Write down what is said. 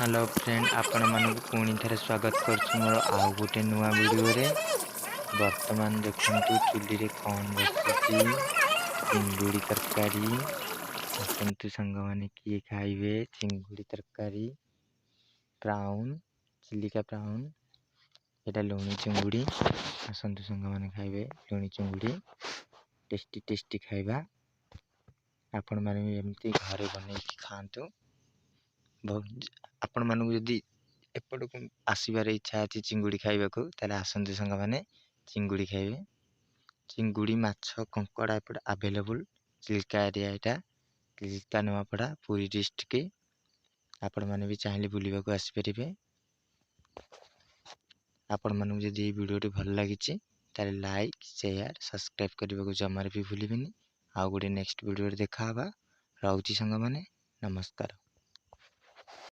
Hello friend, ଆପଣମାନଙ୍କୁ ପୁଣି ଥରେ ସ୍ୱାଗତ କରୁଛି ମୋର ଆଉ ଗୋଟେ ନୂଆ ଭିଡ଼ିଓରେ। ବର୍ତ୍ତମାନ ଦେଖନ୍ତୁ, ଚୁଲିରେ କ'ଣ ବସିଛି। ଚିଙ୍ଗୁଡ଼ି ତରକାରୀ। ଆସନ୍ତୁ ସାଙ୍ଗମାନେ, କିଏ ଖାଇବେ ଚିଙ୍ଗୁଡ଼ି ତରକାରୀ? ପ୍ରାଉନ୍, ଚିଲିକା ପ୍ରାଉନ୍। ଏଇଟା ଲୁଣି ଚିଙ୍ଗୁଡ଼ି। ଆସନ୍ତୁ ସାଙ୍ଗମାନେ, ଖାଇବେ ଲୁଣି ଚିଙ୍ଗୁଡ଼ି, ଟେଷ୍ଟି ଟେଷ୍ଟି ଖାଇବା। ଆପଣମାନେ ବି ଏମିତି ଘରେ ବନେଇକି ଖାଆନ୍ତୁ ବହୁତ। ଆପଣମାନଙ୍କୁ ଯଦି ଏପଟକୁ ଆସିବାର ଇଚ୍ଛା ଅଛି ଚିଙ୍ଗୁଡ଼ି ଖାଇବାକୁ, ତାହେଲେ ଆସନ୍ତୁ ସାଙ୍ଗମାନେ, ଚିଙ୍ଗୁଡ଼ି ଖାଇବେ। ଚିଙ୍ଗୁଡ଼ି, ମାଛ, କଙ୍କଡ଼ା ଏପଟେ ଆଭେଲେବୁଲ୍। ଚିଲିକା ଏରିଆ ଏଇଟା, ଚିଲିକା, ନୂଆପଡ଼ା, ପୁରୀ ଡିଷ୍ଟ୍ରିକ୍ଟ। ଆପଣମାନେ ବି ଚାହିଁଲେ ବୁଲିବାକୁ ଆସିପାରିବେ। ଆପଣମାନଙ୍କୁ ଯଦି ଏଇ ଭିଡ଼ିଓଟି ଭଲ ଲାଗିଛି, ତାହେଲେ ଲାଇକ୍, ସେୟାର, ସବସ୍କ୍ରାଇବ୍ କରିବାକୁ ଜମାରେ ବି ଭୁଲିବେନି। ଆଉ ଗୋଟେ ନେକ୍ସଟ ଭିଡ଼ିଓରେ ଦେଖା ହେବା। ରହୁଛି ସାଙ୍ଗମାନେ, ନମସ୍କାର।